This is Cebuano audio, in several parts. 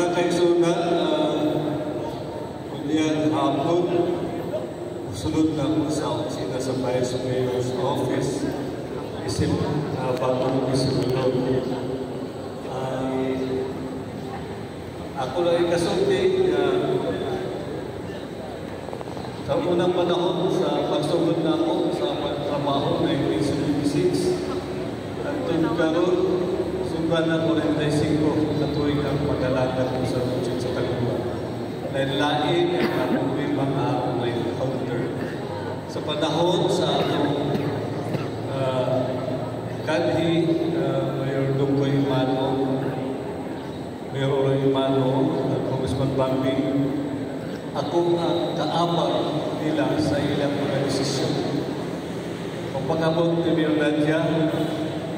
Mga kaigsuonan, unyang hapon, sunod na ko sa opisina sa Vice Mayor's Office, isip na bagong vice mayor. Ako lang ikasulti sa unang panahon sa pagsugod na ako sa pagtrabaho 1976 hangtod karon, sobra na 45 ka tuig ang pag-alagad ko sa lungsod sa Tacloban. Lain-lain ang problema nga ako may encounter. Sa panahon sa atong kanhi Mayor Dongkoy Emano, Mayor Oroy Emano, at Congressman Bambi, ako ang kaabag nila sa ilang mga desisyon. Kung pag-abot ni Mayor Nadia,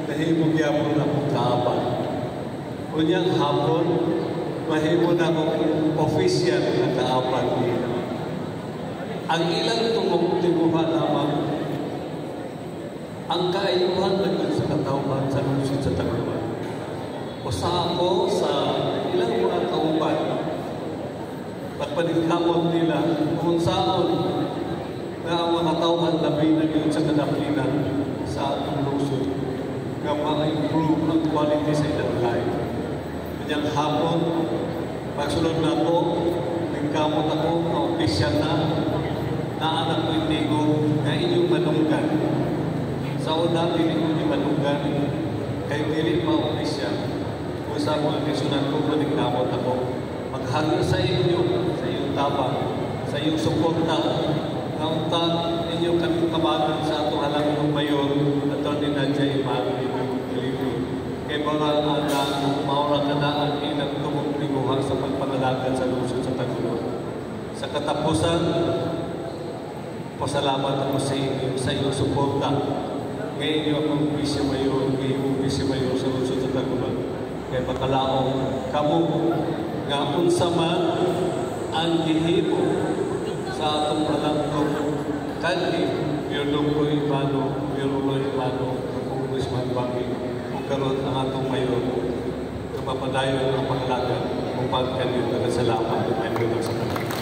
nahimo gyapon akong kaabag. Unyang hapon, mahimo na akong official na kaabag nila. Ang ilang tungog tinguha lamang ang kaayuhan lang sa katawhan sa lungsod sa Tacloban. Usa ako sa ilang mga kauban pagpaningkamot nila kung saan na ang mga tauhan, labi na gyud sa kadaplinan sa atong lungsod, nga ma-improve ang quality sa ilang life. Unyang hapon, pagsulod na ako, nagkamot ako, nga official na, naa na ko'y tingog nga inyong madunggan. Sa una, dili ko ni madunggan, kay dili pa official. Kung sa mga kaigsuonan ko, maningkamot ako. Maghangyo sa inyo, sa iyong tabang, sa iyong suporta, nga unta inyo kami kabagan sa atong halangdong mayor, Atty. Nadia Emano Delivery. Kay mga ana, maura ka na ang ilang tumong tinguha sa pagpangalagad sa lungsod sa Tacloban. Sa katapusan, pasalamat ako sa inyo, sa iyong suporta. Ngayon niyo akong vice mayor, ngayon vice mayor sa lungsod sa Tacloban. Kay makalaom kamo nga unsa man ang gihimo sa atong halangdong kanhi Mayor Dongkoy Emano, Mayor Oroy Emano, Congressman Bambi, ug karon ang atong mayor nga mapadayon ang pangalagad uban kanyo. Salamat. Ay sa tanan.